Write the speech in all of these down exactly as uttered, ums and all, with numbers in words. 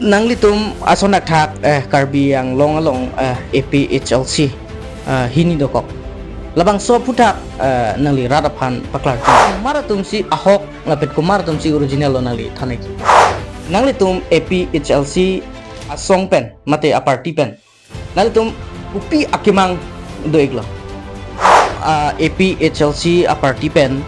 Nanglitum ason akthak eh, Karbi Anglong along eh, A P H L C eh, hini dokok. Labangso aphuthak eh, nangli rat aphan paklar. Kumar atumsi ahok lapen kumar atumsi original lo nangli thanai. Nanglitum A P H L C asong pen mate aparty pen nanglitum kopi akemang do-iklo? Ah, A P H L C aparty pen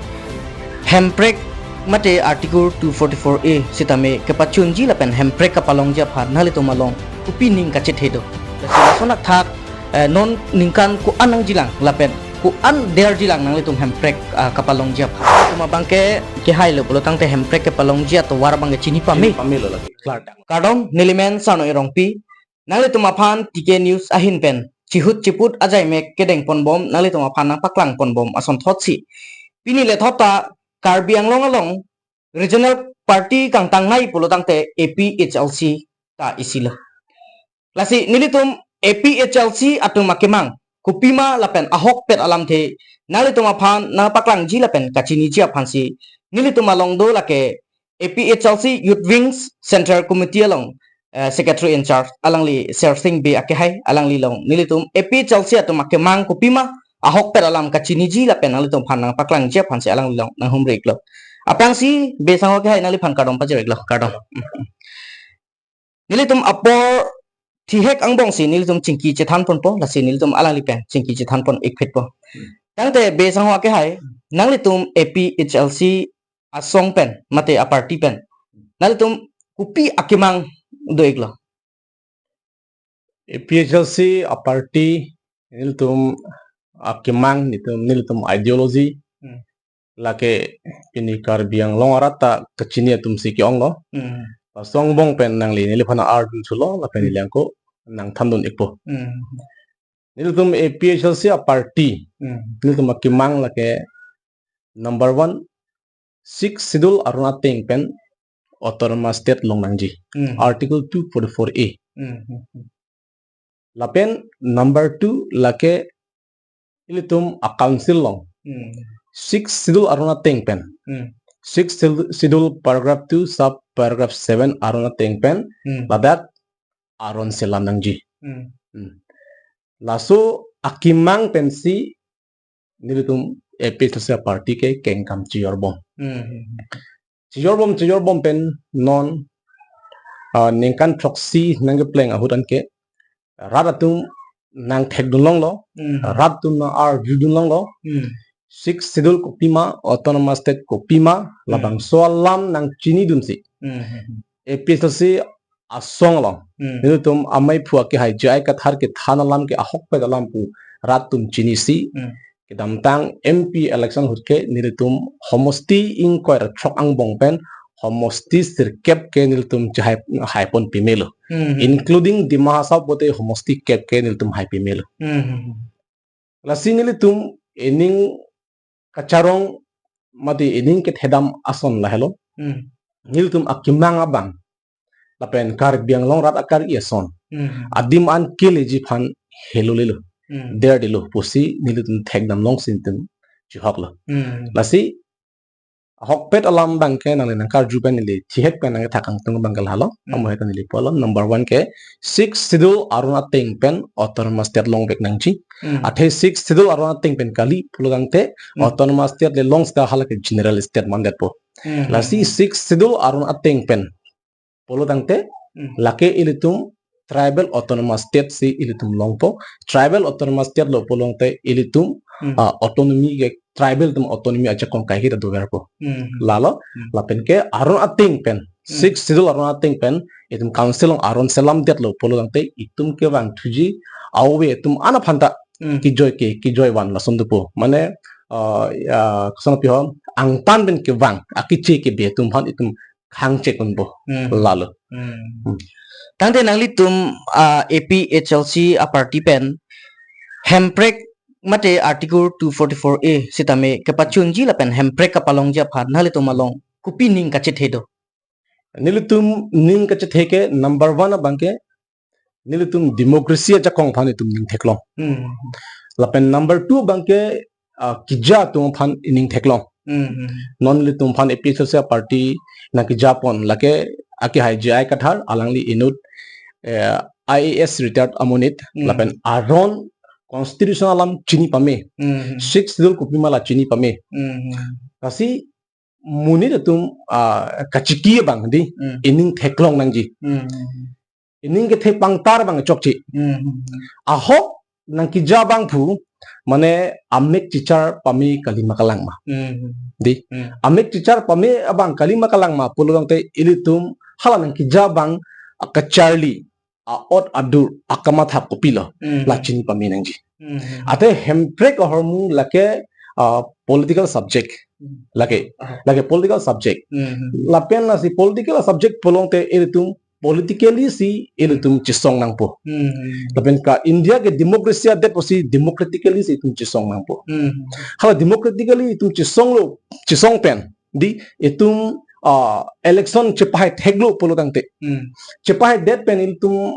hemprek mate Article two forty-four A sitame kepachunji lapen hemprek kapalongji aphan nanglitum along kopi ning kachethe do? Lasi lason akthak eh, non ningkan ko-an nangjilang lapen ko-an derjilang nanglitum hemprek ah, kapalongji aphan? Nanglitum abangke kehailo pulo tangte hemprek kepalongji atovar abangke chini pame. Chini pamelo lagi. Klar dang. Kardom, neli men Sarno Erongpi. Nanglitum aphan T K News ahin pen chihut chiput ajaimek kedeng ponbom, nanglitum aphan nangpaklang ponbom ason thotsi. Pini lethot ta Karbi Anglong along regional party kangtangnei pulo tangte A P H L C ta isi lo. Lasi nelitum A P H L C atum akemang kopima lapen ahokpet alamthe nanglitum aphan nangpaklangji lapen kachiniji aphansi nelitum along do lake A P H L C Youth Wings Central Committee along eh, Secretary in charge alangli Sersing Bey akehai alangli along nelitum A P H L C atum akemang kopima ahokpet alam kachiniji lapen nanglitum aphan nangpaklangji aphansi alangli along nanghumri-iklo. Aphrangsi Bey sangho akehai nangliphan kardom pajir-iklo, kardom. Nelitum apor thihek angbongsi nelitum chingki chethan ponpo, lasi nelitum alangli pen chingki chethan pon-ikphitpo. Tangte Bey sangho akehai, nanglitum A P H L C asong pen mate aparty pen nanglitum kopi akemang do-iklo? A P H L C aparty nelitum akemang, nelitum, nelitum ideology Hmm. lake pini Karbi Anglong arat ta kachini atumsi ke-onglo. Hmm. Laso angbong pen nangli neliphan arjun thulo lapen Hmm. neli angko nangthandun-ikpo. Hmm. Nelitum A P H L C aparty Hmm. nelitum akemang lake number one, Sixth Schedule arun ateng pen autonomous state long nangji. Hmm. Article two forty-four A. Hmm. Lapen number two lake ilitum a council along. Hmm. Sixth Schedule arun ateng pen. Hmm. Sixth Schedule, Schedule paragraph two sub paragraph seven arun ateng pen. Hmm. Ladak arun selam nangji. Hmm. Hmm. Laso akemang pensi nelitum A P H L C aparty ke kengkam chijorbom. Hmm. Chijorbom, chijorbom pen non ah, ningkan throksi nangkepleng ahut anke rat atum nangthekdun longlo, Hmm. rat atum nang-arjudun longlo. Hmm. Sixth Schedule kopima, autonomous state kopima, Hmm. labangso alam nangchinidunsi. Hmm. A P H L C asong along. Hmm. Nelitum amei phu akehai J I Kathar kethan alam ke ahokpet alam pu rat atum chinisi. Hmm. Kedamtang M P election ahut ke nelitum homosti ingkoi ra throk angbong pen homosti sirkep ke nelitum chehai, hai pon pemelo. Hmm. Including Dima Hasao pote homosti kep ke nelitum hai pemelo. Hmm. Lasi nelitum ening kacharong mate ening kethedam ason lahelo. Hmm. Nelitum akemang abang lapen Karbi Anglong rat akar-i ason. Hmm. Adim an keleji aphan helo lelo. Hmm. Derdelo pusi nelitum thekdam longsi nelitum chihoklo. Hmm. Lasi ahokpet alam abangke nangli nangkarju pen neli thihek pen nangkethak angtung abangke lahelo. Hmm. Amohe ta neli pulo. Number one ke Sixth Schedule arun ateng pen autonomous state longvek nangji. Hmm. Athe Sixth Schedule arun ateng pen kali pulo tangte Hmm. autonomous state le long state hala ke general state mandetpo. Hmm. Lasi Sixth Schedule arun ateng pen pulo tangte Hmm. lake ilitum tribal autonomous state si ilitum longpo. Tribal autonomous state lo pulo tangte ilitum Hmm. ah, autonomy ke tribal atum autonomy ajakong kaiketa doverpo. Hmm. Lalo, Hmm. lapen ke arun ateng pen, Hmm. Sixth Schedule arun ateng pen, itum council along arun selamdetlo pulo tangte itum kevang thuji, awe itum ana phanta Hmm. kijoi ke, kijoi van lason dopo. Mane, ah, ya, koson piho, angtan pen kevang, akeche kebe atum aphan itum khangchek unpo. Hmm. Lalo. Hmm. Hmm. Tangte nanglitum ah, A P H L C aparty pen hemprek mate Article two forty-four A sitame kepachunji lapen hemprek kapalongji aphan nanglitum along kopi ning kachethe do? Nelitum ning kachethe ke number one abangke nelitum democracy ajakong aphan itum ning theklong. Hmm. Lapen number two abangke ah, keja atum aphan ining theklong. Hmm, hmm. Non nelitum aphan A P H L C aparty nangkejapon lake akehai J I Kathar, alangli inut, eh, I A S retired amonit, Hmm. lapen aron constitution alam chini pame, Hmm. Sixth Schedule kopima la chini pame. Hmm. Lasi monit atum, ah, kachiki abang di, Hmm. ining theklong nangji. Hmm. Ining kethek pangtar abang chokche. Hmm. Ahok nangkeja abangphu, mane amek chichar pame kalima kalang ma. Hmm. Di. Hmm. Amek chichar pame abang kalima kalang ma pulo tangte ilitum hala nangkeja abang akacharli, a-ot adur, akamatha kopilo. Hmm. La chini pame nangji. Hmm. Ate Hemprek ahormu lake, ah, political subject. Hmm. Lake, Ah. lake political subject. Hmm. Lapen lasi political subject pulo tangte ilitum politically si ilitum chisong nangpo. Hmm. Lapen ka India ke democracy adet pusi democratically si itum chisong nangpo. Hmm. Hala democratically itum chisonglo, chisong pen di itum, ah, election chepahai theklo pulo tangte. Hmm. Chepahai det pen ilitum,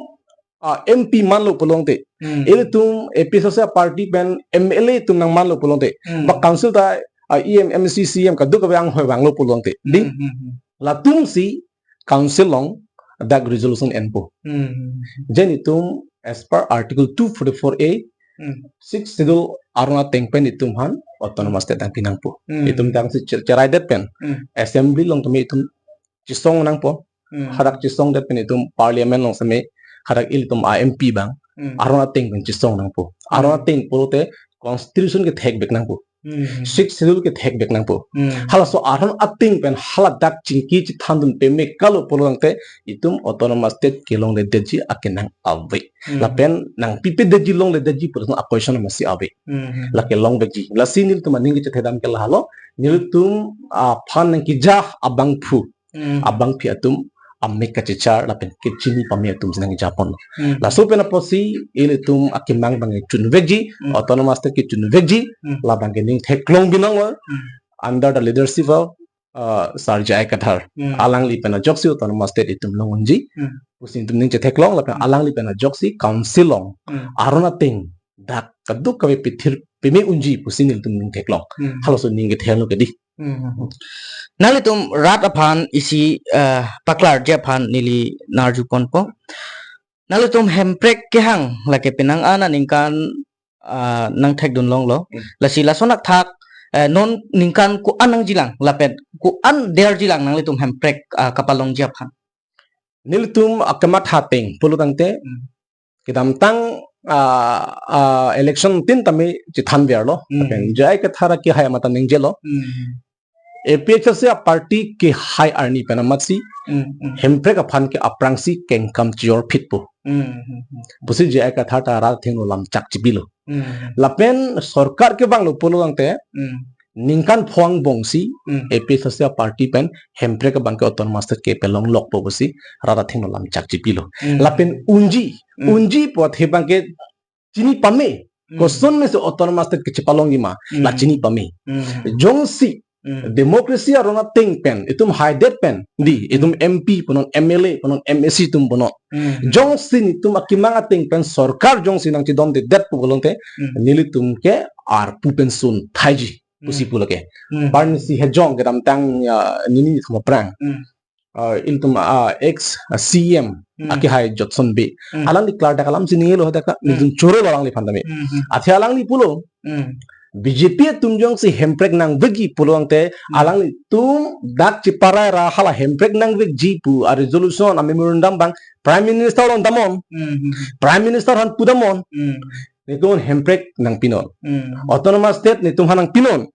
ah, M P manlo pulo tangte. Hmm. Ilitum A P H L C party pen M L A itum nangmanlo pulo tangte. Hmm. Ba council ta, ah, E M, M C, C M kadokave anghoi vanglo pulo tangte. Di? Hmm, hmm, hmm. Latum si council along dak resolution enpo. Hmm. Je itum as per Article two forty-four A, Hmm. Sixth Schedule aron ateng pen itum aphan autonomous state nangpi nangpo. Hmm. Itum tangsi cher-, cherai det pen. Hmm. Assembly along tame itum chisong nangpo. Hmm. Hadak chisong det pen itum parliament along seme hadak ilitum a M P abang. Hmm. Aron ateng pen chisong nangpo. Aron Hmm. ateng pulote constitution kethek vek nangpo. Hmm. Sixth Schedule kethek vek nangpo. Hmm. Halaso aron ateng pen haladak chingki chithandun peme kalo pulo tangte itum autonomous state kelongledetji akenang ave. Hmm. Lapen nangpipedetji longledetji pulo tangte a-question masi ave. Hmm. Lake longvekji. Lasi nelitum aning kachethedam ke lahelo. Nelitum aphan nangkeja abangphu. Hmm. Abangpi atum amek kachichar lapen kechini pame atum si nangkejapon. Hmm. Laso pen apotsi ilitum akemang abang kechunvekji, Hmm. autonomous state kechunvekji, Hmm. labang ke ning theklong binong lo, Hmm. under the leadership of, uh, Sir J I Kathar. Hmm. Alangli pen ajoksi autonomous state itum long unji. Hmm. Pusi itum ning chetheklong lapen Hmm. alangli pen ajoksi council along. Hmm. Aron ateng dak kadokave pithir peme unji pusi nelitum ning theklong. Hmm. Halaso ning kethenlo ke di. Hmm. Nanglitum rat aphan isi, eh, paklarji aphan neli nang-arjuponpo. Nanglitum Hemprek kehang lake penang an aningkan, ah, nangthekdun longlo. Hmm. Lasi lason athak, eh, non ningkan ko-an nangjilang lapen ko-an derjilang nanglitum Hemprek, ah, kapalongji aphan. Nelitum akamatha ateng pulo tangte, Hmm. kedamtang, ah, ah, election tin tame chithanverlo. Hmm. Lapen J I Kathar akehai amat ta ningjelo. Hmm. A P H L C a-party kehai arni pen amatsi Hmm, hmm. Hemprek aphan ke aphrangsi kengkam chijorphitpo. Hmm, hmm, hmm. Pusi J I Kathar ta rat athengno lamchak chipilo. Hmm. Lapen sorkar kevanglo pulo tangte, Hmm. ningkan pho angbongsi Hmm. A P H L C a-party pen Hemprek abang ke autonomous state kepalonglokpo pusi rat athengno lamchak chipilo. Hmm. Lapen unji, Hmm. unji pu athe abang ke chini pame. Hmm. Koson mesi autonomous state kechepalongji ma, Hmm. la chini pame. Hmm. Jongsi Hmm. democracy aron ateng pen, itum haidet pen, di, itum Hmm. M P punon, M L A punon, M A C atum punon. Hmm. Jongsi nelitum akemang ateng pen sorkar jongsi nangchidondedet pu pulo tangte, Hmm. nelitum ke arpu pen sun thaiji. Pusi Hmm. pulo ke. Hmm. Barnisi hejong kedamtang, ah, nini thum aphrang. Hmm. Ah, ilitum, ah, ex, ah, C M, Hmm. akehai Jotson Bey. Hmm. Alangli klardak alam si ningjelo hadak, Hmm. nelitum choro lo alangliphan tame. Hmm, hmm. Athe alangli pulo. Hmm. B J P atum jongsi Hemprek nangvekji pulo tangte, Hmm. alanglitum dak cheparai ra hala Hemprek nangvekji pu a-resolution a-memorandum abang Prime Minister along damnon. Hmm, hmm, hmm. Prime Minister aphan pudamnon. Hmm. Nelitum Hemprek nangpinon. Hmm. Autonomous state nelitum aphan nangpinon.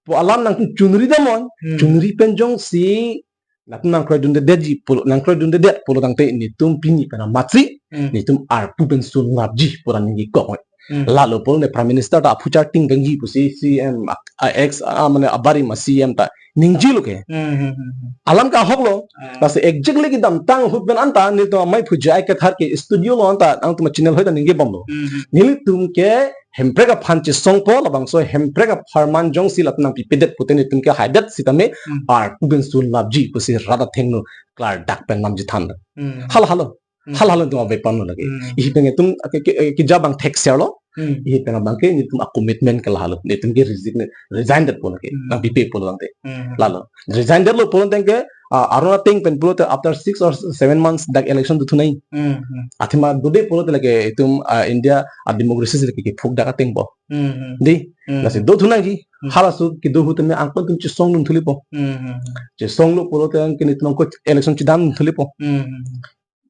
Pu alam nangchunri damnon. Hmm. Chunri pen jongsi latum nangkroidundedetji pulo, nangkroidundedet pulo tangte nelitum pini pen amatsi, Hmm. nelitum arpu pen sun lapji pu ra ningje kok. Hmm. Lalo pulote Prime Minister ta aphuchar ting vangji pusi C M a, a-ex, a, mane abarim a-C M ta ningjelo ke. Hmm, hmm, hmm, hmm. Alam ke ahoklo. Hmm. Lasi exactly kedamtang ahut pen anta nelitum amei phu J I Kathar ke studio along anta nangtum channel ahoi ta ningjebomlo. Hmm, hmm. Nelitum ke Hemprek aphan chesongpo, labangso Hemprek apharman jongsi latum nangpipedet pute nelitum ke haidet sitame, Hmm. arpu pen sun lapji pusi rat athengno klardak pen namchethan. Hmm. Hala halo. Hmm. Hala halo nelitum avepanlo lake. Hmm. Ihi pen nelitum ke, ke, keja abang thekserlo. Hmm. Ihi pen abang ke nelitum a-commitment ke lahelo. Nelitum ke resign, resign detpo lake. Hmm. Nangpipe pulo tangte. Hmm. Lalo. Resign detlo pulo tangte ke ah, arona ateng pen pulote after six or seven months dak election dothu nangji. Hmm, hmm. Athema dode pulote lake itum, ah, India a democracy si lake kiphuk dak ateng po. Hmm, hmm. Dei, hmm, lasi dothu nangji. Hmm. Halaso kedo ahut tame angkon atum chesong dun thuli po. Hmm, hmm, hmm. Chesonglo pulote angkon itum angkon election chedam thuli po. Hmm, hmm, hmm.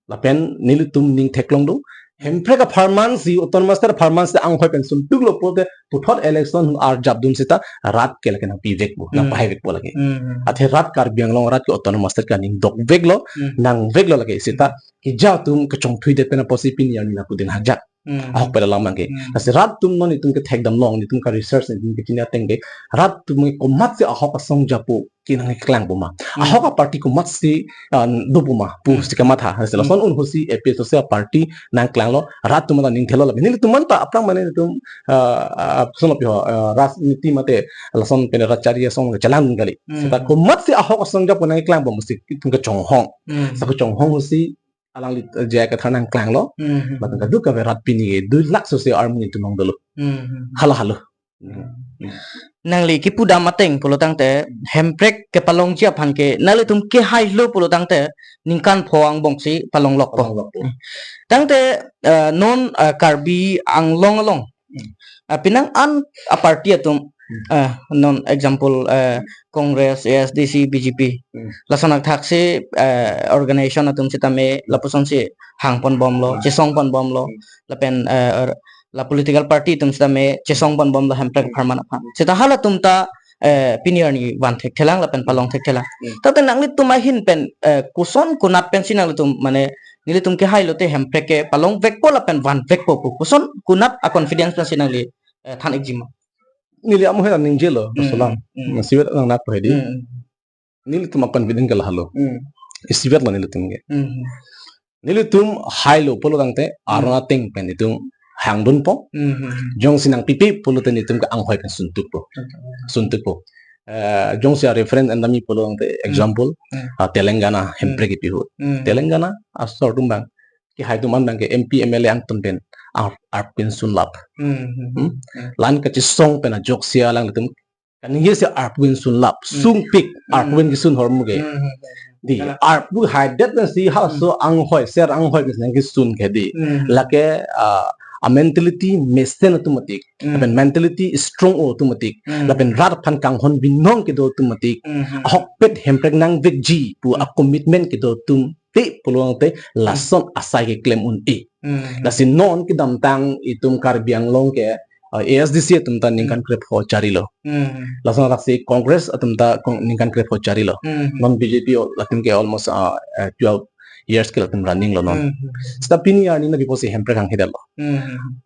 Lapen nelitum ning theklong do. Hemprek apharman si, autonomous state apharman si anghoi pen suntuklo pulote puthot election arjap dun seta rat ke lake nangpivekpo, Hmm. nangpahaivekpo lake. Hmm. Athe rat Karbi Anglong rat ke autonomous state ke aning dokveklo, Hmm. nangveklo lake seta keja atum kechongthuidet pen apotsi pini arni nangpudun hajak. Hmm. Ahok pen alam abangke. Hmm. Lasi rat atum non itum kethekdam long, itum ka-research, itum kechini ateng ke, rat atum ke komatsi ahok asong japo kenangklang po ma. Hmm. Ahok a-party komatsi, ah, dopo ma pu Hmm. si kamatha. Lasi Hmm. lason un ahutsi A P H L C a-party nangklanglo, rat atum ta ning thelo lapen nelitum anta aphrang mane itum, ah, ah, lason lapi ho, ah, rajniti mate lason pen rajcharya asong ke chelang dun kali. Hmm. Seta komatsi ahok asong japo nangklang po musi itum kechonghong. Hmm. Seta kechonghong ahutsi alangli, eh, J I Kathar nangklanglo. Hmm. Lapen kadokave rat pini ke dui lakh sose army atum along dolo. Hmm. Hala halo. Hmm. Nangli kipudam ateng pulo tangte, Hemprek kepalongji aphan ke nanglitum kehailo pulo tangte ningkan pho angbong si palonglokpo. Palonglokpo. Tangte, eh, non, eh, Karbi Anglong along Hmm. ah, penang an a-party atum, Hmm. ah, non example, eh, Congress, A S D C, B J P. Hmm. Lason athaksi, eh, organization atum sitame lapusonsi hangponbomlo, Hmm. chesongponbomlo. Hmm. Lapen, eh, er, la political party atum sitame chesongponbomlo Hemprek Hmm. apharman aphan. Seta halatum ta, eh, pini arni van thekthelang lapen palong thekthelang. Hmm. Tangte nanglitum ahin pen, eh, koson konat pensi nanglitum mane nelitum kehailo te Hemprek kepalongvekpo lapen vanvekpo pu koson konat a-confidence pensi nangli, eh, than-ikji ma? Neli amohera ningjelo, Hmm, laso alam. Hmm. Isivet nangnak po hedi. Hmm. Nelitum a-confidence ke lahelo. Hmm. Isivetlo nelitum ke. Hmm. Nelitum hailo pulo tangte, Hmm. arona ateng pen itum hangdunpo. Hmm, hmm, hmm. Jongsi nangpipe pulote nelitum ke anghoi pen suntukpo. Okay. Suntukpo. Eh, jongsi a-reference endamji pulo tangte, Hmm. example, Hmm. ah, Telangana, Hmm. Hemprek kipi ahut. Hmm. Telangana asor atum abang kehai atum an abangke M P, M L A angton pen ar-, arpin sunlap. Hmm, hmm, Hmm? hmm. La-an kachesong pen ajoksi alanglitum kaningje si arpin sunlap, Hmm. sungpik, Hmm. arpin kesun ahormu ke. Hmm, hmm, hmm. Dei, Kala- arpu haidet pensi halaso Hmm. anghoi, ser anghoi pensi nangkesun ke dei. Hmm. Lake, ah, a-mentality mesen atum atik, Hmm. lapen mentality strong-o atum atik, Hmm. lapen rat aphan kanghon binong kedo atum atik, Hmm, hmm. ahokpet Hemprek nangvekji pu Hmm. a-commitment kedo atum te pulo tangte lason Hmm. asai keklem un-e. Hmm. Lasi non kedamtang itum Karbi Anglong ke, uh, A S D C atum ta ningkan Hmm. krepho charilo. Hmm. Lason athaksi Congress atum ta kong-, ningkan krepho charilo. Hmm. Non B J P o-, atum ke almost, uh, uh, twelve years ke latum running lo non. Hmm. Seta pini arni nangpipo si Hemprek hanghe detlo. Hmm.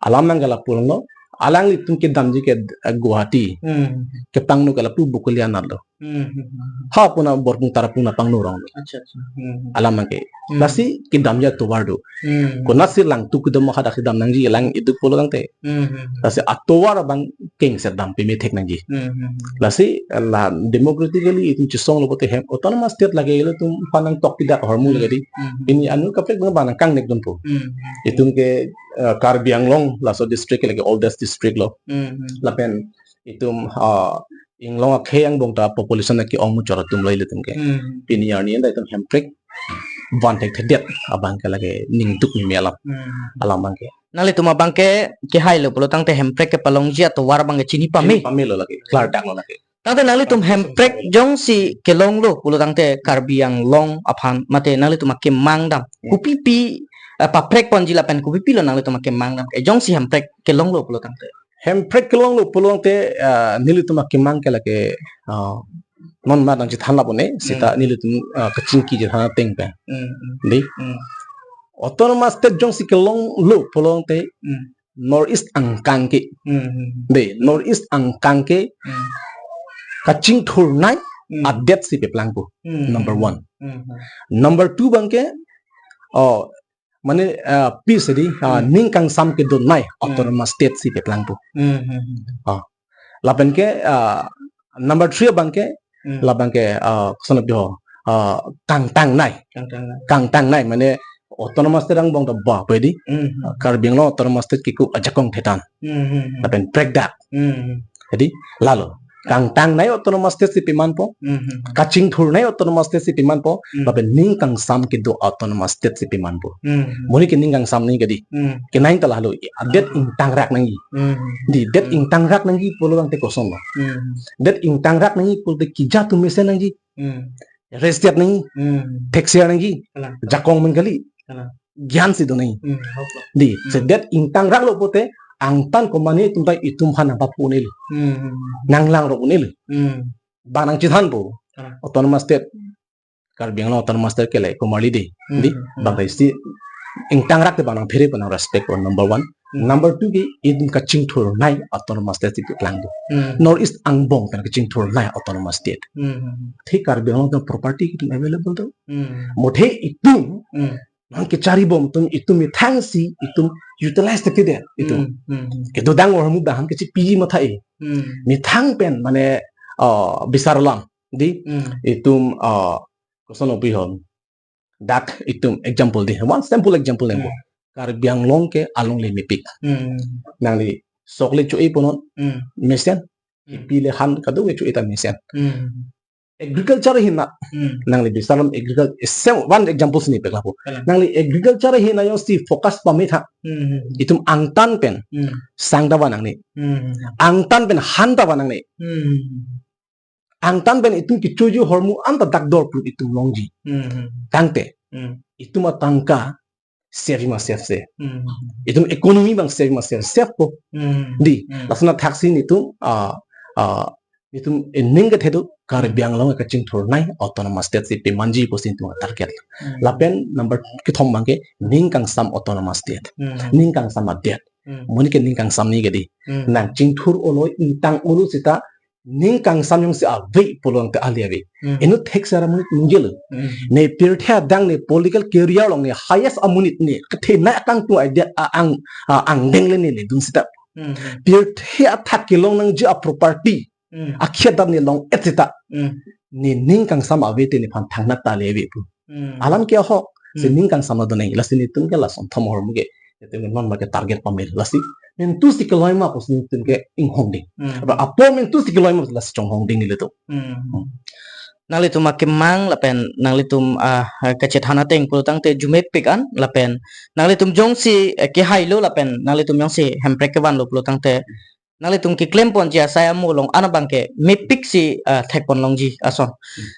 Alam abangke lapu longlo, alanglitum kedamji ke, uh, Guwahati. Hmm. Kepangno ke lapu Bokolia anatlo. Hmm, hmm, hmm, hmm. Ha puna Borpung Tarapung nangpangno rong. Acha, acha. Hmm, hmm. Alam abangke. Hmm. Lasi kedamji atovar do. Hmm. Konatsi langtuk kedam hadak kedam nangji lang iduk pulo tangte. Hmm, hmm, hmm. Lasi atovar abang kengsi dam peme thek nangji. Hmm, hmm, hmm. Lasi la democratically itum chesonglo pulote hem autonomous state lake ilitum aphan nangtok pidak ahormu Hmm. lake dei. Hmm, hmm. Pini anu kaprek abang nangkangnek dunpo. Hmm, hmm, hmm. Itum ke, eh, Karbi Anglong laso district ke lake oldest district lo. Hmm, hmm. Lapen itum, ah, inglong akhei angbong ta population ke-ong muchot atum lo ilitum ke. Hmm. Pini arni anta itum Hemprek van thekthedet abangke lake ningduk ni melam. Hmm. Alam abangke. Nanglitum abangke kehailo pulo tangte Hemprek kepalongji atovar abangke chini pame. Chini pamelo lake, klardak lo lake. Tangte nanglitum Hemprek jongsi kelonglo pulo tangte Karbi Anglong aphan mate nanglitum akemang dam. Hmm. Kopipi, eh, paprekponji lapen kopipilo nanglitum akemang dam. Eh, jongsi Hemprek kelonglo pulo tangte. Hemprek kelonglo pulo tangte, ah, nelitum akemang ke lake, ah, non mat nangchethan lapu ne, seta Hmm. nelitum, ah, kachingki chethan ateng pen. Hmm, hmm. Dei. Hmm. Autonomous state jongsi kelonglo pulo tangte Hmm. North East angkang ke. Hmm, hmm, hmm. Dei, North East angkang ke Hmm. kachingthurnei Hmm. adet si peplangpo. Hmm, number hmm, one. Hmm, hmm. Number two abangke, oh, mane, ah, peace dei, ah, Hmm. ning kangsam kedonei Hmm. autonomous state si peplangpo. Hmm, hmm, hmm. Ah. Lapen ke, ah, number three abangke, Hmm. labangke, ah, koson lapu ho, ah, kangtangnei. Kangtangnei. Kangtangnei, mane autonomous state angbong ta ba pe dei. Hmm. Karbi Anglong autonomous state kiku ajakong thetan. Hmm, hmm, hmm. Lapen prekdak. Hmm, hmm. Jadi, lalo. Kangtangnei autonomous state si pimanpo. Hmm. Kachingthurnei autonomous state si pimanpo. Hmm. Lapen ning kangsam kedo autonomous state si pimanpo. Hmm. Monit ke ning kangsam nangji kedi. Hmm. Kenang ta lahelo. Adet, ah, ingtangrak nangji. Hmm. Dei, det, hmm, ingtangrak nangji pulo tangte kosonlo. Hmm. Det ingtangrak nangji pulote keja atum mesen nangji. Hmm. Rest nangji. Hmm. Thekser nangji. Kalang. Jakong pen kali. Kalang. Gyan si do nangji. Hmm, hoklo. Dei, hmm, se det ingtangraklo pulote angtan komane atum ta itum aphan nangpapu un-elo. Hmm. Nanglangrok un-elo. Hmm. Bang nangchethanpo. Kalang. Autonomous state. Karbi Anglong autonomous state ke le komarli dei. Hmm. Dei, hmm, bang ta isi ingtangrak te bang nangphere pu nang respect pu number one. Hmm. Number two ke itum kachingthurnei autonomous state si keklang do. Hmm. North East angbong pen kachingthurnei autonomous state. Hmm. Athe Karbi Anglong atum property ke itum available do. Hmm. Mo athe itum, hmm, nangkecharibom atum itum methang si itum utilize te kedet itum. Hmm. Hmm. Kedodang ahormu bang nangkechipiji matha-e. Hmm. Methang pen mane, uh, bisar alam. Dei, hmm, itum, uh, koson opi hon. Dak itum example dei. One simple example nangpo. Hmm. Karbi Anglong ke alongle mepik. Hmm. Nangli sok le cho-e punon. Hmm. Mesen. Hmm. Kepi le han kadokave cho-e ta mesen. Hmm. Agriculture hina. Hmm. Nangli bisar alam agriculture, same one example si nangpeklang po. Kalang. Nangli agriculture hina jongsi focus pame tha. Hmm. Itum angtan pen. Hmm. Sang ta van nangne. Hmm. Angtan pen han ta van nangne. Hmm. Angtan pen itum kechoji ahormu anta dak dor plut itum longji. Hmm. Tangte. Hmm. Itum atangka save ma save se. Hmm. Itum economy bang save ma save, save po. Hmm. Dei, hmm, lason athaksi nelitum, ah, ah, nelitum ening kethe do Karbi Anglong kachingthurnei autonomous state si pemanji pusi nelitum target. Hmm. Lapen number kethom bang ke ning kangsam autonomous state. Hmm. Ning kangsam adet. Hmm. Monit ke ning kangsam nangji kedi. Hmm. Nangchingthur-olo, ingtang-olo seta ning kangsam jongsi ave pulo tangte ale ave. Hmm. Inut thekser amonit ningjelo. Hmm. Ne pirthe adang ne political career along ne highest amonit ne kethenei akangtung adet a ang, a angdeng le ne ledun seta. Hmm. Pirthe athak kelong nangji a property. Hmm. Akhi adap ne long-et seta. Hmm. Ne ning kangsam ave te nephan thangnat ta ale ave pu. Hmm. Alam ke ahok, si, hmm, ning kangsam do nangji, lasi nelitum ke lason thom ahormu ke, nelitum ke non ma ke target pame, lasi mentu si keloi ma pusi nelitum ke inghong ding. Hmm. Ba apor mentu si keloi ma lasi chonghong ding nelitum. Hmm. Hmm. Nanglitum akemang lapen nanglitum, ah, kachethan ateng pulo tangte arjumepik an lapen nanglitum jongsi, eh, kehailo lapen nanglitum jongsi Hemprek kevanlo pulo tangte nanglitum keklem ponji asai amo along an abang ke mepik si, ah, thekpon longji ason. Hmm.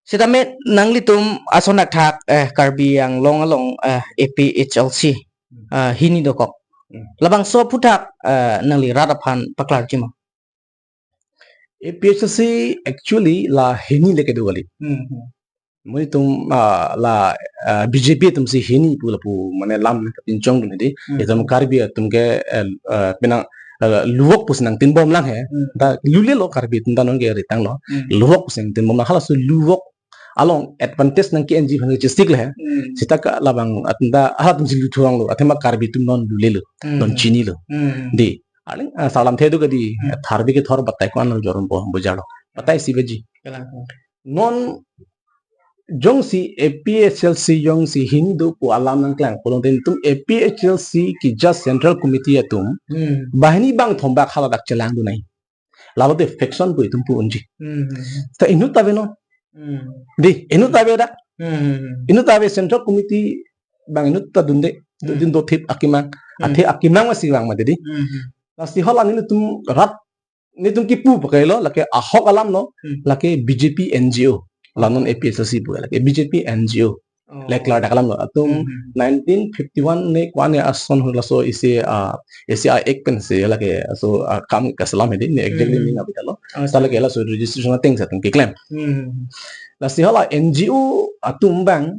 Sitame nanglitum ason athak, eh, Karbi Anglong along, eh, A P H L C, hmm, eh, hini dokok. Hmm. Labangso aphuthak, eh, nangli rat aphan paklarji ma? A P H L C actually la hini le kedo kali. Hmm, hmm. Monit atum, ah, la, ah, B J P atum si hini pu lapu mane lam kapinchong dun hedi. Hmm. Itum Karbi atum ke, eh, eh, penang, eh, luwok pusi nangtinbom lang he. Hmm. Ta lulelo Karbi atum ta non ke ritanglo. Hmm. Luwok pusi nangtinbom lang, halaso luwok along advantage nangke-enji aphan ke chesik le he. Hmm. Seta ke labang atum ta halatum si luthu ronglo. Athema Karbi atum non lulelo. Hmm. Non chinilo. Hmm. Dei. Arni, ah, salam thedu kedi. Hmm. Tharve kethor batai ko-an lo jorumpo bojalo. Batai si baji. Kalang. Non jongsi A P H L C jongsi hini do pu alam nangklang pulo tangte nelitum A P H L C keja Central Committee atum, hmm, banghini bangthom bak hala dak chelang dun nangji. Lalo te faction pu itum pu unji. Hmm. Ta inut ta ave non. Hmm. Dei, inut ta ave dak. Hmm. Inut ta ave Central Committee bang inut ta dunde. Hmm. Dun do thip akemang. Hmm. Athe akemang masi vang mati dei. Hmm. Lasi hala nelitum rat nelitum kipu pakailo, lake ahok alam lo, hmm, lake B J P N G O. La non A P H L C pu, lake B J P N G O. Oh. Lake klardak alam lo. Atum, hmm, hmm, nineteen fifty-one ne ko-an ne ason halaso isi, ah, isi a ek pen si lake, so, ah, kam kaselam hedi ne exactly, hmm, ning abitalo. Oh, ta lake halaso registration ateng si atum keklem. Hmm. Lasi hala N G O atum bang,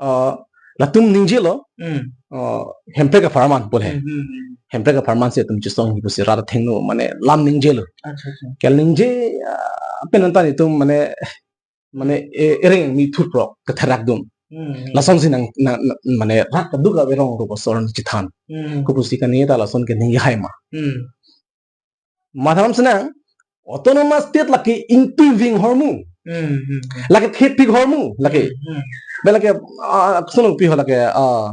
ah, latum ningjelo, hmm, ah, Hemprek apharman pu le. Hmm, hmm, hmm. Hemprek apharman si atum chesongji pusi rat athengno mane lam ningjelo. Acha, acha. Ke ningje, ah, pen anta nelitum mane, mane, eh, ereng mi thurprok ketherak dun. Hmm. Lasonsi nang, nang, nang, mane rat kadokave rong rup asor chethan. Hmm. Kopusi kani ta lason ke ningje hai ma. Hmm. Matharam senang, autonomous state lake ingtuving ahormu. Hmm, hmm, hmm. Lake thepik ahormu, lake. Hmm, hmm. Ba lake, ah, koson opi ho lake, ah,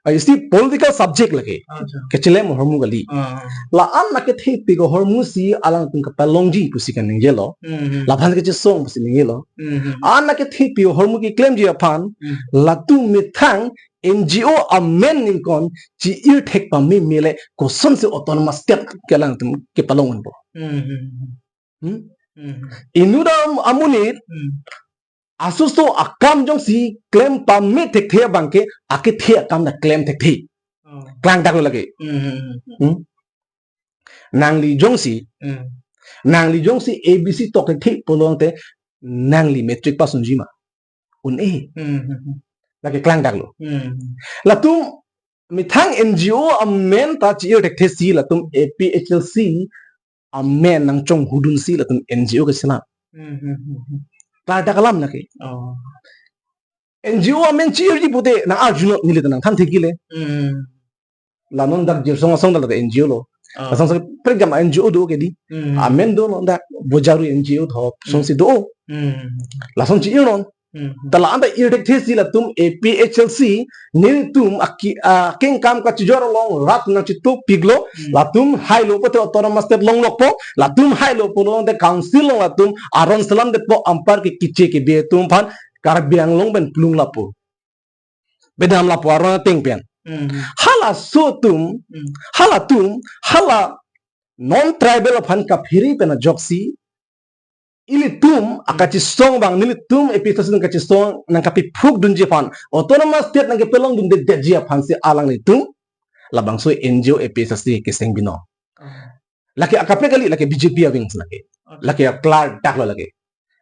ah, isti political subject lake. Acha. Kechelem ahormu kali. Ah. La-an akethepik ahormu si alangtum kapalongji pusi kaningjelo. Hmm. Laphan kechesong pusi ningjelo. Hmm. An akethepik ahormu keklemji aphan, hmm, latum methang N G O amen ningkan chi-ir thek pameme le kosonsi autonomous state ke alangtum kepalong unpo. Hmm. Hmm? Hmm. Inut amonit, hmm, asoso akam jongsi klem pame thekthe abangke akethe akam ta klem thekthe. Oh. Klangdaklo lake. Hmm. Hmm? Nangli jongsi, hmm, nangli jongsi A B C tok thekthe pulote nangli matric pass unji ma? Un-e. Hmm. Lake klangdaklo. Hmm. Latum methang N G O amen ta chi-ir thekthe si latum A P H L C amen nangchonghudun si latum N G O keselam. Hmm, hmm, hmm, hmm. Klangdak alam lake. Oh. N G O amen chi-irji pute nang-arjunon, neli ta nangthan thekji le. Hmm. La non dak Jirsong Asong ta la N G O lo. Oh. Asong asong prekjam N G O do ke di. Hmm. Amen do non dak Bojaru N G O tho, hmm, songsi do. Hmm. Lason chi-irnon. Hmm. Ta la-an ta ir thekthe si latum A P H L C nelitum aki, ah, kengkam kachijor along rat nangchitupiklo, hmm, latum hailo pote autonomous state longlokpo, latum hailo pulote council along latum aron selamdetpo, anparke keche kebe atum aphan Karbi Anglong pen plung lapu. Bedam lapu aron ateng pen. Hmm. Halaso atum, hmm, halatum, hala non-tribal aphan kaphere pen ajoksi, ilitum, hmm, akachesong abang, nelitum A P H L C nangkachesong, nangkapephukdunji aphan, autonomous state nangkepalongdundedetji aphansi alanglitum labangso N G O A P H L C keseng binong. Ah. Lake akaprek kali, lake B J P aving lake. Okay. Lake aklar daklo lake.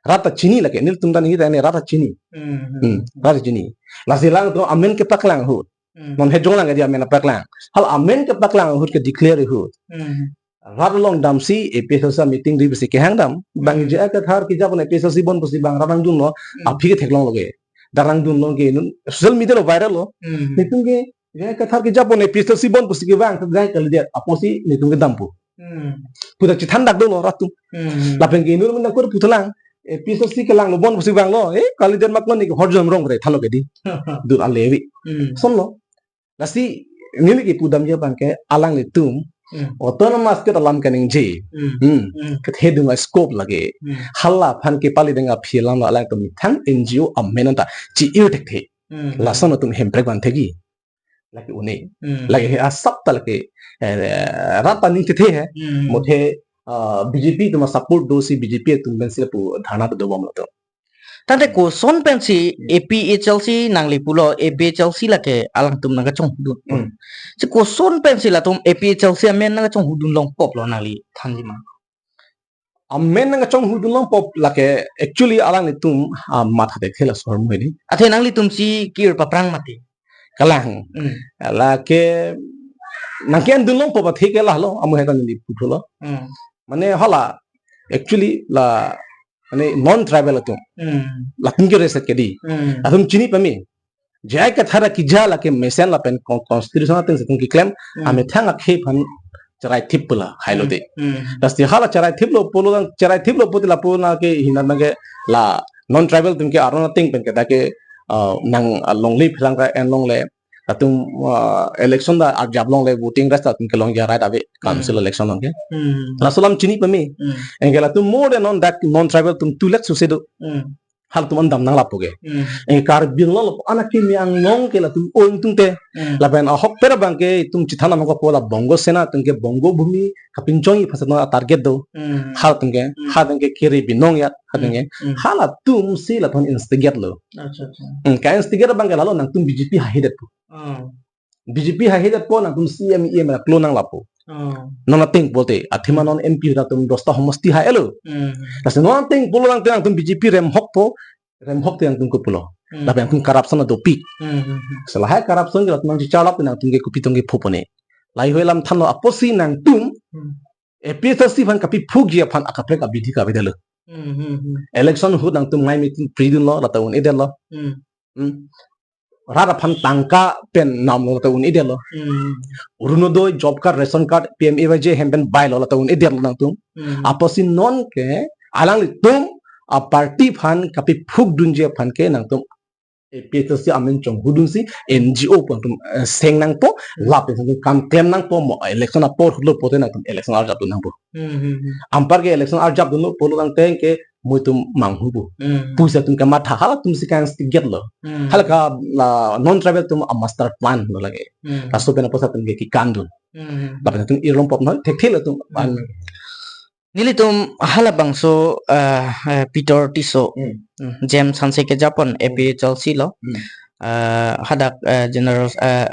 Rat ta chini lake, nelitum ta ningje ta ne rat ta chini. Hmm, hmm, hmm, hmm. Rat ta chini. Lasi alangtum amen kepaklang ahut. Hmm. Non hejong lang ke di amen paklang. Hala amen kepaklang ahut, ke declare ahut. Hmm. Rat along damsi A P H L C meeting ri pusi kehang dam. Bang, hmm, J I Kathar kejapon A P H L C bon pusi bang rat nangdunlo. Hmm. Aphi ke theklonglo ke. Dak nangdunlo ke non social media lo viral lo. Hmm. Nelitum ke J I Kathar kejapon A P H L C bon pusi kevang, ta J I kalidet, apotsi nelitum kedam pu. Hmm. Puta chethan dak dolo rat atum. Hmm. Lapen ke inut amonit nangkur puthelang, A P H L C kelanglo bon pusi vanglo, eh, kalidet mak lo, ne ke horjom rong bre thanlo ke di. Dur alevi. Hmm. Sonlo. Lasi neli kepudamji abangke alanglitum, hmm, autonomous state alam kaningje. Hmm. Hmm. Hmm. Kethedung a-scope lake. Hmm. Hala aphan kepali deng aphi alam lo alangtum methang N G O amen anta chi-ir thekthe. Hmm. Lason atum hemprek van thekji. Lake un-e. Hmm. Lake he asap ta lake, eh, rat ta ningthethe he. Hmm. Mothe, ah, B J P atum a-support dosi B J P atum pensi lapu dharna dobom latum. Tangte koson pensi, hmm, A P H L C nangli pulo, A P H L C lake alangtum nangkachonghudun. Hmm. Si koson pensi latum A P H L C amen nangkachonghudun longpoplo nangli thanji ma? Amen nangkachonghudun longpop lake actually alanglitum, ah, matha thekthe laso ahormu hedi. Athe nanglitumsi ke-ir paprang mati. Kalang. Hmm. Lake nangke-endun longpop athe ke lahlo, amu heta neli puthotlo. Hmm. Mane hala, actually la, mane non-tribal atum. Hmm. Latum ke reset ke di. Hmm. Latum chini pame. J I Kathar keja lake mesen lapen con-, constitution ateng si atum keklem, hmm, amethang akhei aphan cheraithip pu la, hailo te. Hmm. Hmm. Lasi hala cheraithiplo pulo, cheraithiplo pulote lapu na ke hina na ke la non-tribal atum ke aron ateng pen ke dak ke, ah, nang, ah, longle pherang ra en longle. Latum, ah, election ta arjap longle, voting rights ta atum kelongji a-right ave, council, hmm, election along ke. Hmm. Laso alam chini pame. Hmm. Anke latum more than non dak non-tribal atum two lakh suse do. Hmm. Halatum an dam nang lapu ke. Hmm. Anke Karbi Anglong lo anak kimi anglong ke latum oi tung te. Hmm. Lapen ahokpet abangke itum chethan nangkokpo la Bongo Sena atum ke Bongo Bhumi kapinchongji aphan si non a-target do. Hmm. Halatum ke, hmm, halatum ke kiri binong ya, halatum ke. Hmm. Hmm. Halatumsi latum instigate lo. Acha, acha. Hmm, ka-instigate abangke lahelo nangtum B J P hahedetpo. Hmm. B J P hahedetpo nangtum C M E M la klo nang lapu. Oh. Non ateng pulote, athema non M P atum dosta homosti ha-elo. Hmm. Lasi non ateng pulo nangtum, nangtum B J P remhokpo, remhok te nangtum kopulo. Hmm. Lapen nangtum corruption adopik. Hmm, hmm, hmm. Lasi lahai corruption ke latum nangchecharlap nangtum ke kopi tong kepho pone. Lahai alam thanlo apotsi nangtum, hmm, A P H L C aphan kapephukji aphan akaprek abidi kavedetlo. Hmm, hmm, hmm. Election ahut nangtum ngai meeting pridunlo, lata un-edetlo. Hmm. Hmm. Rat aphan tangka pen namlo lata un-edetlo. Hmm. Orunodoi, job card, ration card, P M A Y G hem pen bailo lata un-edetlo nangtum. Hmm. Apotsi non ke alanglitum a-party aphan kapephukdunji aphan ke nangtum APHLC amen chonghudunsi N G O pu nangtum, eh, seng nangpo, lapen nangtum kam klem nangpo, mo election apor hutlo pote nangtum election arjap dun nangpo. Hmm, hmm, hmm. Anparke election arjap dunlo pulo tangte ke mo itum manghupo. Hmm. Pusi atum kamatha, halatum si kang stiget lo. Hmm. Hala ke la non-tribal atum a-master plan lo lake. Hmm. Laso pen apotsi atum ke kekandun. Hmm, hmm, hmm. Lapen atum irlong pop non, thekthe lo atum. Hmm. An- Nelitum halabangso, eh, eh, Peter Tisso, Hmm. hmm, James Hanse kejapon APHLC lo. Hmm. Eh, hadak, eh, General, eh,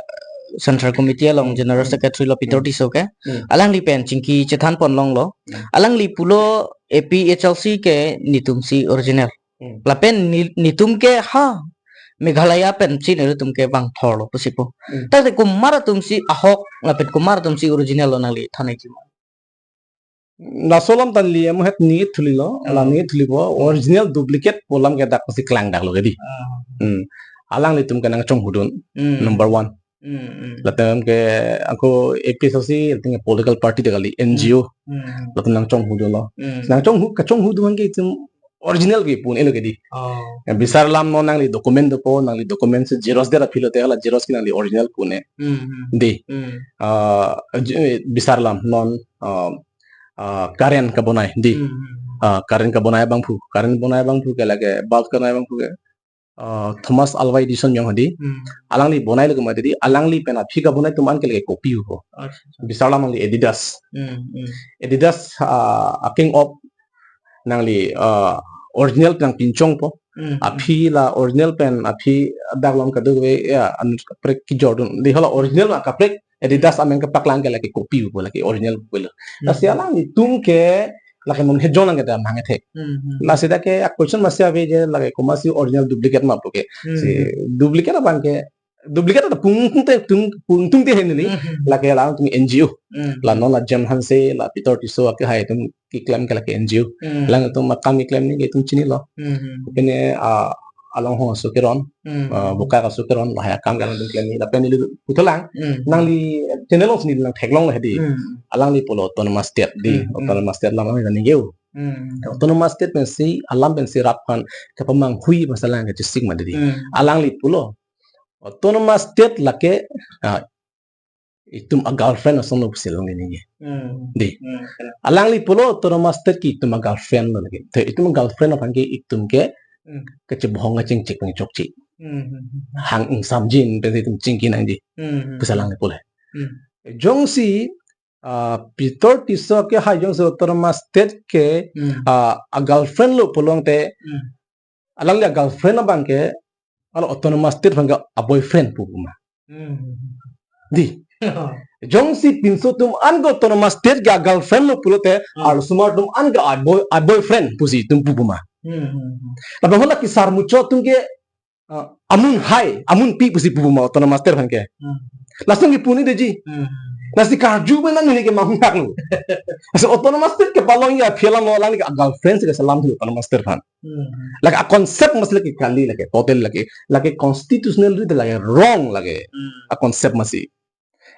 Central Committee along Hmm. General Hmm. Secretary lo Peter Hmm. Tisso ke. Hmm. Alangli pen chingki chethanpon longlo. Hmm. Alangli pulo APHLC ke netumsi original. Hmm. Lapen ni-, netum ke ha Meghalaya pensi netum ke vangthor lo pusi pu. Hmm. Tangte komat atumsi ahok lapen komat atumsi original lo nangli than-ikji ma? Laso alam ta neli amu het ningje thulilo, la Hmm. ningje thulipo, Hmm. original duplicate pu alam ke dak si klangdak lo ke dei. Ah. Hmm. Alanglitum ke nangchonghudun, Hmm. number one. Hmm, hmm. Latum ke ako APHLC, latum ke political party ta kali, Hmm. N G O. Hmm. Latum nangchonghudunlo. Hmm. Nangchonghu, kachonghudun ke itum original ke pu-un-elo ke dei. Oh. Eh, bisar alam non nangli document dopo, nangli document si xerox det aphi lote hala xerox ke nangli original pu-un-e. Hmm, hmm. Dei. Hmm. Ah, j-, eh, bisar alam non, ah, ah, current kabonai dei. Hmm, hmm, hmm. Ah, current kabonai abangphu, current bonai abangphu ke lake bulb kabonai abangphu ke, ah, Thomas Alva Edison jong hadi. Hmm. Alangli bonailo ke mati dei, alangli pen aphi kabonai atum an ke lake copy hupo. Acha, acha. Bisar alam nangli Adidas. Hmm, hmm. Adidas, ah, a-king of nangli, ah, original pen nangpinchongpo. Hmm, hmm. Aphi la original pen aphi dak along kadokave ya an kaprek kejordun. Dei hala original ma kaprek Adidas amen kepaklang ke lake copy hupo, lake original hupo lo. Hmm. Lasi alanglitum ke lake non hejong lang ke ta mangthe. Hmm, hmm. Lasi dak ke a-question masi ave je lake komatsi original duplicate ma pu ke. Hmm, Si hmm. duplicate abang ke, duplicate ta pungtung te tung, pungtung te henli. Hmm, hmm. Lake alangtum N G O. Hmm. La non la James Hanse, la Peter Tisso akehai atum keklem ke lake N G O. Hmm. Alangtum akam keklem ni ke itum chinilo. Hmm, hmm. Pine, ah, Alonghong aso keron, Hmm. ah, Bokajan aso keron, lahai akam ke alangtum klem ni. Lapen neli puthulang, Hmm. nangli channel alongsi neli nangtheklonglo hadi. Hmm. Alangli pulo autonomous state dei, Hmm, hmm. autonomous state alam nangli ningje-o. Hmm. Autonomous state pensi, alam pensi rat aphan kepamanghui masalah ke chesik ma dei. Hmm. Alangli pulo autonomous state lake, ah, itum a-girlfriend asonlo pusi alangli ningje. Hmm. Dei. Hmm, kalang. Alangli pulo autonomous state ke itum a-girlfriend lo lake. Te itum a-girlfriend aphan ke itum ke Hmm. kachebohong kachingchik pen chokche. Hmm, hmm, hmm. Hang ingsamjin pen itum chingki nangji. Hmm, hmm. Pusi alangli pulo. Hmm. Jongsi, ah, Peter Tisso akehai jongsi autonomous state ke, Hmm. ah, a-girlfriend lo pulo tangte, Hmm. alangli a-girlfriend abang ke, hala autonomous state aphan ke a-boyfriend pu ma. Hmm. Dei. Jongsi pinso atum an ke autonomous state ke a-girlfriend lo pulote, Hmm. arlosomar atum an ke a-boy, a-boyfriend pusi itum pu ma. Hmm, hmm, hmm. Lapen hala kesar muchot atum ke, ah, amunhai, amunpi pusi pu ma autonomous state aphan ke. Hmm. Lason ke pu-un-e dei ji. Hmm. Lasi karju pen nangli ke manghak lo. Lasi autonomous state kepalongji aphi alam lo, alangli ke a-girlfriend si keselam thu autonomous state aphan. Hmm. Lake a-concept masi lake kali lake, total lake, lake constitutionally ta lake wrong lake. Hmm. A-concept masi.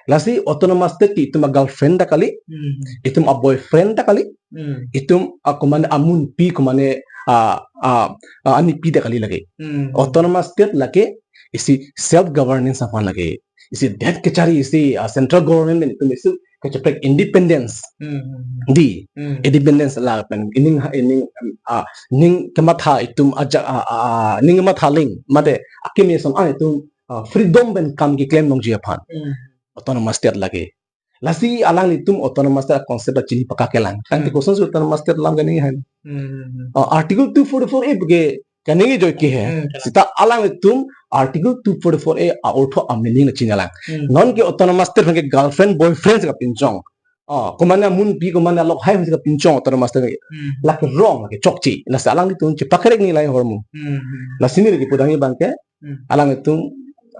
Lasi autonomous state ke itum a-girlfriend ta kali, Hmm. itum a-boyfriend ta kali, Hmm. itum a-, komatne amunpi komatne, ah, ah, ah, anipi ta kali lake. Hmm. Autonomous state lake isi self governance aphan lake. Isi det kachari isi, ah, central government pen itum isi kacheprek independence. Hmm, hmm, hmm. Dei. Hmm. Independence lapen ining ha-, ining, ah, ning kematha itum ajak, ah, ah, ah, ning kematha aling mate akimi ason an itum, ah, freedom pen kam keklem longji aphan. Hmm. Autonomous state lake. Lasi alanglitum autonomous state concept ta chini pakak kelang. Tangte Hmm. kosonsi autonomous state alam kaningje han. Hmm, hmm, hmm. Ah, Article two forty-four A ke kaningje ajoine he. Hmm, kalang. Seta alanglitum Article two forty-four A a-ortho a-meaning le chinilang. Hmm. Non ke autonomous state aphan ke girlfriend, boyfriend si kapinchong. Ah, komatne amunpi, komatne alokhai si kapinchong autonomous state ke. Hmm. Lake wrong, lake chokche. Lasi alanglitum chepakerek ni lahai ahormu. Hmm, hmm. Lasi neli kepudamji abang ke, Hmm. alanglitum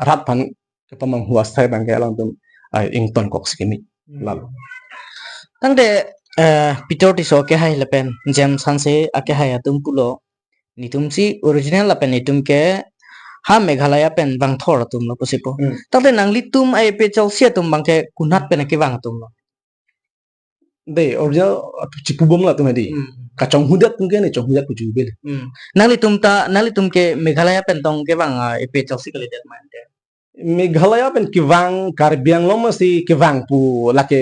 rat aphan kepamanghu asai abang ke alangtum, ah, ingtonkok si kimi. Hmm. Lalo. Tangte, eh, Peter Tisso akehai lapen James Hanse akehai atum pulo, netumsi original lapen netum ke ha Meghalaya pen vangthor atum lo pusi pu. Hmm. Tangte nanglitum APHLC atum abang ke konat pen kevang atum lo? De, original, ah, chipubom latum hadi. Hmm. Kachonghudet atum ke ne chonghudet pu chubel. Hmm. Nanglitum ta, nanglitum ke Meghalaya pen tong kevang, ah, A P H L C kalidet ma ante? Meghalaya pen kevang, Karbi Anglong masi kevang pu lake,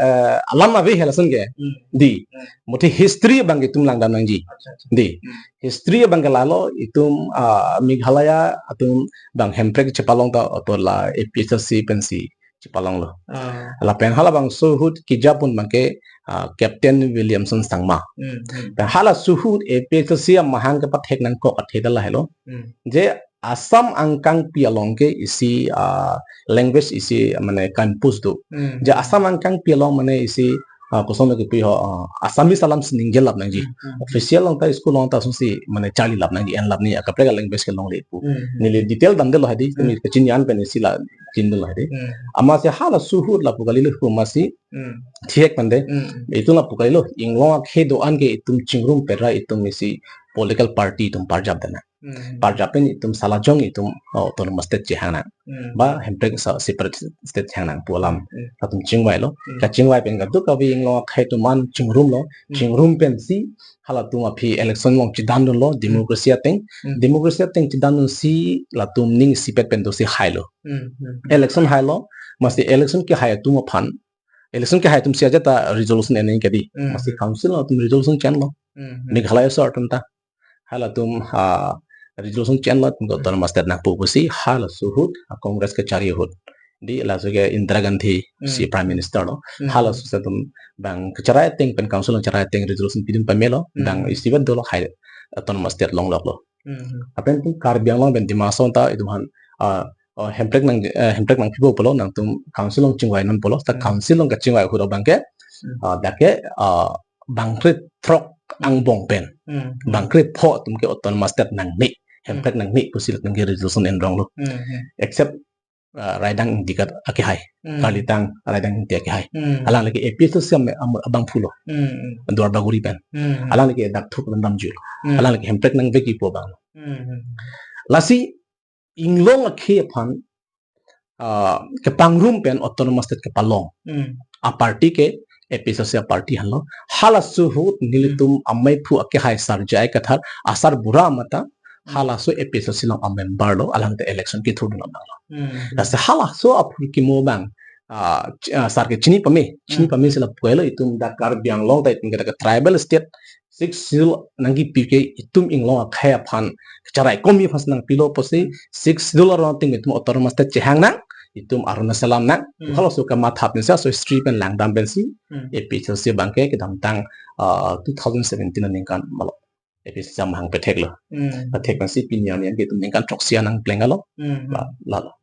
eh, alam ave he lason ke. Hmm. Di. Hmm. Muthe history abang ke itum langdam nangji. Acha, acha. Di. Hmm. History abang ke lalo itum, ah, Meghalaya atum bang Hemprek chepalong ta oto la A P H L C pensi chepalonglo. Ah. Lapen halabangso ahut keja pun abang ke, ah, Captain Williamson Sangma. Hmm, hmm. Pen halaso ahut A P H L C amahang kepathek nangkok athe ta lahelo. Hmm. Je Assam angkangpi along ke isi, ah, language isi mane compose do. Hmm. Je Assam angkangpi along mane isi, ah, koson lo kipi ho, ah, Assamese alam si ningje lap nangji. Hmm, hmm. Official along ta school along ta asosi mane charli lap nangji, en lap nangji, akaprek language ke longle pu. Hmm, hmm. Neli detail damdetlo hadi, Hmm. neli kachinjan pen isi la chindetlo hadi. Hmm. Amatsi halaso ahut lapu kalilo pu amatsi Hmm. thihek pande. Hmm. Itum lapu kalilo, inglong akhei do-an ke itum chingrum pera itum isi political party itum parjap dana. Hmm. Parjap pen itum salajong itum, oh, autonomous state chehang nang. Hmm. Ba Hemprek sa separate state chehang nang pu alam. Hmm. Latum chingvailo. Hmm. Kachingvai pen kadokave inglong akhei atum an chingrumlo. Hmm. Chingrum pensi halatum aphi election along chedandunlo, Hmm. democracy ateng. Hmm. Democracy ateng chedandunsi latum ning isipet pen dosi hailo. Hmm. Hmm. Election hailo, amatsi election kehai atum aphan. Election kehai atum si ajat ta resolution en nangji kedi. Hmm. Amatsi council atum resolution chenlo. Hmm. Meghalaya asor atum ta. Halatum, ah, resolution chenlo atum ke autonomous state nangpo pusi halaso ahut, ah, Congress kachari ahut. Di laso ke Indira Gandhi si Hmm. Prime Minister lo. Hmm. Halaso ahut atum bang kacherai ateng pen council along cherai ateng resolution pidun pamelo. Hmm. Bang isipet dolo hai autonomous state longloklo. Hmm. Lapen itum Karbi Anglong pen Dima Hasao ta itum aphan, ah, oh, Hemprek nang, eh, Hemprek nangpipo pulo, nangtum council along chingvai non pulo, ta Hmm. council along kachingvai ahut abang ke, Hmm. ah, dak ke, ah, bangkre throk angbong pen. Hmm. Bangkre pho atum ke autonomous state nangne, Hemprek Hmm. nangne pusi latum ke resolution enronglo. Hmm. Except, ah, Raidang Ingti kat akehai. Hmm. Karlitang Raidang Ingti akehai. Hmm. Alangli ke A P H L C am, am, abangphulo. Hmm. Duarbagori pen. Hmm. Alangli ke dak thuk pen damjuilo. Hmm. Alangli ke Hemprek nangvekji pu abang. Hmm. Lasi inglong akhei aphan, ah, kepangrum pen autonomous state kepalong. Hmm. A party ke A P H L C a party henlo. Halaso ahut nelitum Hmm. ameiphu akehai Sar J I Kathar, asarbura mata, Hmm. halaso A P H L C along amember lo, alangte election kethurdun abang lo. Hmm. Lasi halaso aphu kimo abang, ah, ch-, ah, sar ke chini pame, chini Hmm. pame si lapu kalilo itum dak Karbi Anglong ta itum ke dak tribal state, Sixth Schedule nangkipi ke itum inglong akhei aphan, cherai komi aphan si nangpilo pusi, Sixth Schedule arong ateng itum autonomous state chehang nang, itum Arunachal alam nang, Hmm. halaso kamatha pensi, laso history pen langdam pensi, Hmm. A P H L C abang ke kedamtang, ah, two thousand seventeen aningkan malo. A P H L C amahang petheklo. Hmm. Pethek pensi pini arni ke itum ningkan throksi an nangplenglo. Hmm. La, lalo.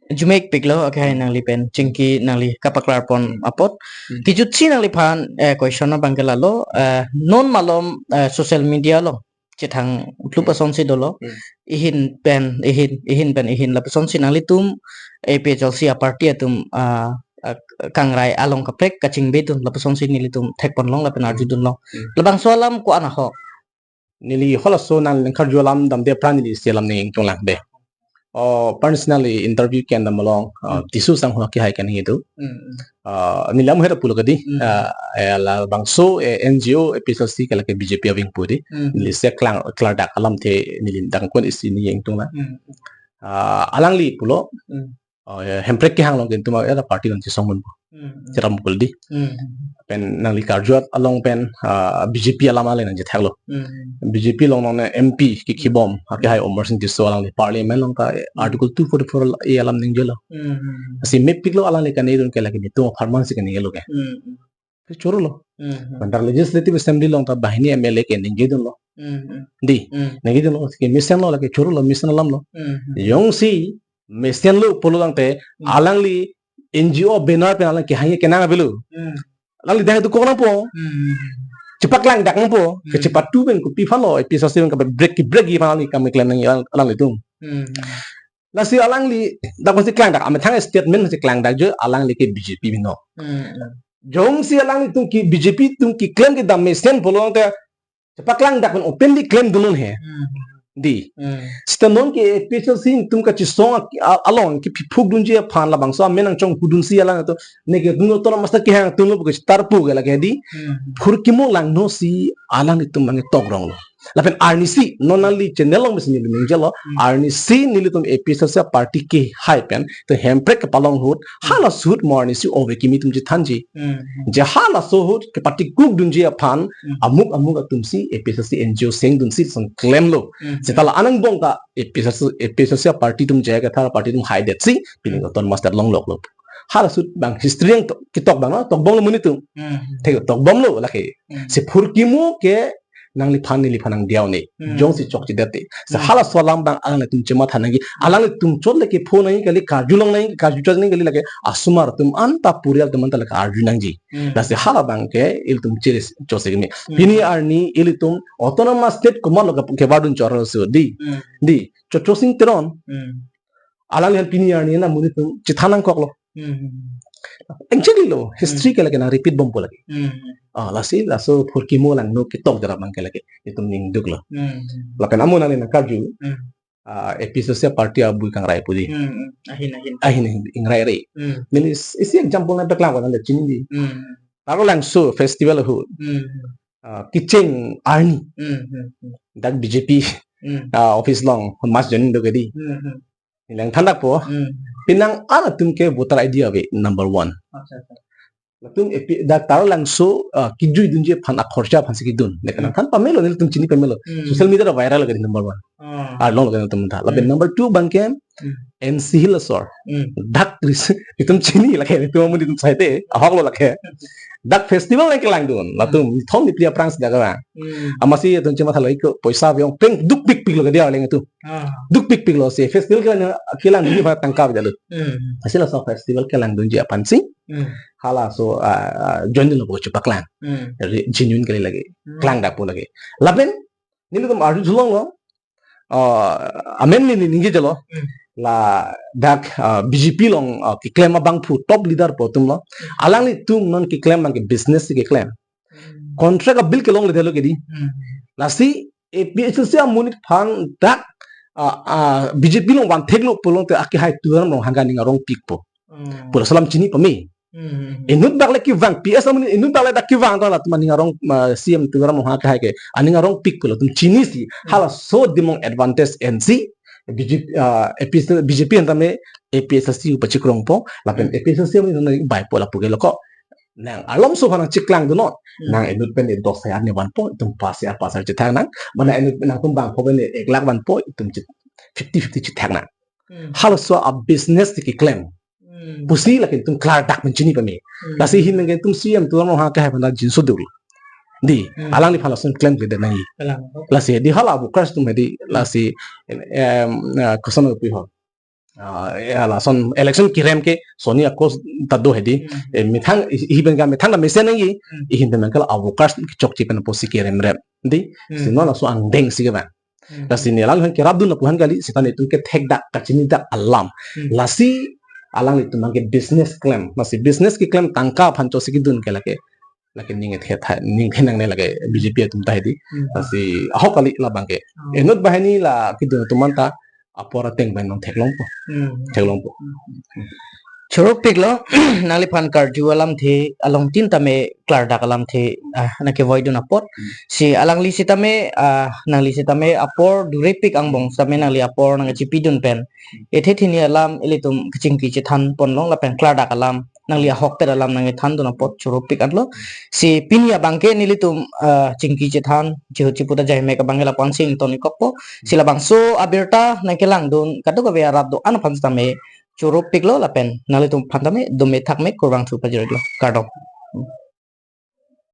Arjumepiklo, okay, nangli pen chingki nangli kapaklarpon apot. Hmm. Kejutsi nangliphan, eh, question abang ke lalo, eh, non malom, eh, social media along chethang klup Hmm. asonsi dolo. Hmm. Ihin pen, ihin, ihin pen, ihin lapusonsi nanglitum A P H L C a party atum, ah, ah, kangrai along kaprek kachingbedun lapusonsi nelitum thekponlong lapen Hmm. arjudunlong. Hmm. Labangso alam ko-an ahok? Neli halaso nang lengkarju alam damde aphrang neli isi alam ning ingtung lang de. Oh, personally interview kendam along, ah, Hmm. Tisso Sangho akehai kaningje do. Hmm, hmm. Ah, neli amu hera pulo kedi, Hmm. ah, eh, labangso, eh, N G O, A P H L C ke lake B J P aving pu di. Hmm. Neli isi klang, klardak alamthe neli dangkon isi ning ingtung lang. Hmm. Ah, alangli pulo. Hmm. Oh, ya, Hemprek kehang along ke itum era party along chesongdun pu. Hmm, hmm. Cheram pu kalidi. Hmm. Pen nangli karju along pen, ah, B J P alam alangli nangchethaklo. Hmm. B J P along nang M P kekhibom, akehai Amarsing Tisso alangli parliament along ta, Hmm. Article two forty-four A alam ningjelo. Hmm. Lasi mepiklo alangli kaningjedun ke lake netum apharman si kaningjelo ke. Hmm. Ke chorolo. Hmm. Pen dak Legislative Assembly along ta banghini M L A ke ningjidunlo. Hmm. Di. Hmm. Ningjidunlo, ke mesenlo lake chorolo, mesen alamlo. Hmm. Jongsi mesenlo pulo tangte, Hmm. alangli N G O banner pen alang kehangji kenang avelo. Hmm. Alangli dak itu kok nangpo. Hmm. Chepaklangdak nangpo. Hmm. Kechepatu pen kopi aphanlo, A P H L C pen kaprek keprek aphan alangli kam keklem nang alang, alanglitum. Hmm. Lasi alangli dak pasti klangdak, amethang statement si klangdak jo, alangli ke B J P bino. Hmm. Jongsi alanglitum ke B J P atum keklem kedam mesen pulo tangte, chepaklangdak pen openly klemdunnon he. Hmm. Di. Hmm. Seta non ke A P H L C atum kachesong a-, a-, along kephipuk dunji aphan labangso amen nangchonghu dunsi alanglitum, neke atum autonomous ta kehang atum lo pu ke tarpu ke lake di. Hmm. Phurkimo langno si alanglitum abang tok rong lo. Lapen arnisi, non nangli channel along mesen neli ningjelo, Hmm. arnisi nelitum A P H L C party kehai pen, to Hemprek kepalong ahut, Hmm. hala ahut mo arnisi ove kimi atum chethanji. Hmm. Je halaso ahut kepatikuk dunji aphan, Hmm. amuk amuk atum si A P H L C N G O seng dunsi son klemlo. Hmm. Seta la anangbong ta A P H L C, A P H L C party atum je kethar party atum haidetsi, pini Hmm. autonomous ta longloklo. Halaso ahut abang history yang to-, ketok abang, no? Tokbomlo monit atum. Hmm. Thek tokbomlo lake. Hmm. Si phurkimo ke nangliphan neliphan nangdiu ne. Hmm. Jongsi chokchedet te. Si Hmm. halaso alam abang alanglitum chematha nangji. Alanglitum chot le kephone nangji kali, karjulong nangji, karju chot nangji kali lake. Asomar atum anta purial atum anta lake arju nangji. Hmm. Lasi hala abang ke ilitum chiri chot si kimi. Hmm. Pini arni ilitum autonomous state komatlo ke kevardun chorlo so di. Hmm. Di. Chochosing Teron. Hmm. Alangliphan pini arni na monit atum chethan nangkoklo. Hmm. Exactly lo, history Hmm. ke lake nang repeat bompo lake. Hmm. Ah, lasi, laso phurkimo langno ketok jara abang ke lake. Itum ningduklo. Hmm. Lapen amo nangli nangkarju. Hmm. Ah, A P H L C party abui kangrai pu di. Hmm. Ahin, ahin. Ahin, ahin, ingrai re. Hmm. Neli is-, isi example nangpeklang ko nang chini di. Hmm. Taralangso festival ahut. Hmm. Ah, kecheng arni. Hmm. Hmm. Hmm. Dak B J P, Hmm. ah, office along mass joining do ke di. Hmm. Hmm. Neli nangthan dakpo. Hmm. Penang an atum ke voter I D ave number one. Acha, acha. Latum A P, dak Taralangso, ah, kejui dunji aphan akhorcha aphan si kedun. Neli Hmm. nangthan pamelo, nelitum chini pamelo. Hmm. Social media ta viral ke di number one. Ah. Arlong lo ke nangtum tha. Lapen Hmm. number two abang ke Hmm. N C Hill asor. Hmm. Dak ris-, itum chini lake, itum amun itum saite, ahok lo lake. Dak festival nangkelangdun. Latum, Hmm. thong ni pria prang sida ka. Hmm. Amatsi itum chematha lo iko, poisa abiong peng dukpikpik lo ke dia oleng itu. Ah. Dukpikpik lo si festival kelang, kelangdunji aphan tangka bejalo. Hmm. Lasi laso festival kelangdunji aphan si. Hmm. Halaso, ah, ah, join lo bo chepaklang. Hmm. Re-, genuine kali lake. Hmm. Klang dakpo lake. Lapen, nelitum arju thulong lo. Ah, amen neli ningjelo. Hmm. Ladak, ah, B J P along, ah, keklem abangphu top leader po atum lo. Hmm. Alanglitum non keklem abang ke business keklem. Hmm. Contract a-bill kelongledetlo ke di. Hmm. Lasi A P H L C amonit aphan dak, ah, ah, B J P along vantheklo pulote akehai Tuliram Ronghang ke aning arongpikpo. Hmm. Pu laso alam chini pame. Hmm. Inut dak le kevang, P S amonit inut dak le dak kevang ta latum aning arong, ah, C M Tuliram Ronghang akehai ke aning arongpikpo latum chinisi. Hmm. Halaso adim along advantage ensi B J P, ah, A P H L C, B J P aphan tame A P H L C pachikrongpo, lapen Hmm. A P H L C amonit baipo lapu ke lo ko. Nang alomso aphan nangcheklangdun non. Hmm. Nang inut pen dos hajar ne vanpo, itum pas hajar pas hajar chethak nang. Mane inut nangtum bangpho pen ek lakh vanpo, itum chit fifty fifty chethak nang. Hmm. Halaso a-business ti keklem. Hmm. Pusi lake itum klardak pen chini pame. Hmm. Lasi ahin nang itum C M Tuliram Ronghang akehai aphan ta jinso dur. Di, Hmm. alangliphan lason klemkledet nangji. Kalang. Lasi di hala workers atum hedi, Hmm. lasi, em, ah, koson pu ho. Ah, ya, lason election kerem ke soni akos ta do hedi. Hmm. Eh, methang, i-, iben ka methang ta mesen nangji. Hmm. Ahin temen kala a-workers kechokche pen pusi keremrem. Di, Hmm. si non laso angdeng si kevang. Hmm. Lasi ne alangliphan kerapdun lapu aphan kali, seta netum kethekdak, kachinidak alam. Hmm. Lasi alanglitum abang ke business klem. Lasi business keklem tangka aphan chosi kedun ke lake. Lake ning ethe tha, ning ethe nangne lake B J P atum ta hedi. Hmm. Lasi ahok kali labang ke. Oh. Inut banghini la kedun atum anta apor ateng pen nangtheklongpo. Hmm. Theklongpo. Hmm. Choropiklo, nangliphan karju alamthe, along tin tame klardak alamthe, ah, nangkevoidun apot. Hmm. Si alangli sitame, ah, nangli sitame apor durepik angbong sitame nangli apor nangchipidun pen. Hmm. Ethe thini alam ilitum kachingki chethan ponlong lapen klardak alam, nangli ahokpet alam nangkethandun apot choropik anlo. Si pini abang ke nelitum, ah, chingki chethan, chihut chipu ta jaimek abang ke lapu-an si ingtonikokpo. Si labangso abirta nangkelangdun, kadokave arat do-an aphan sitame, choropiklo lapen nanglitum aphan tame dome thakme kurvangthu pajirlo. Kardom.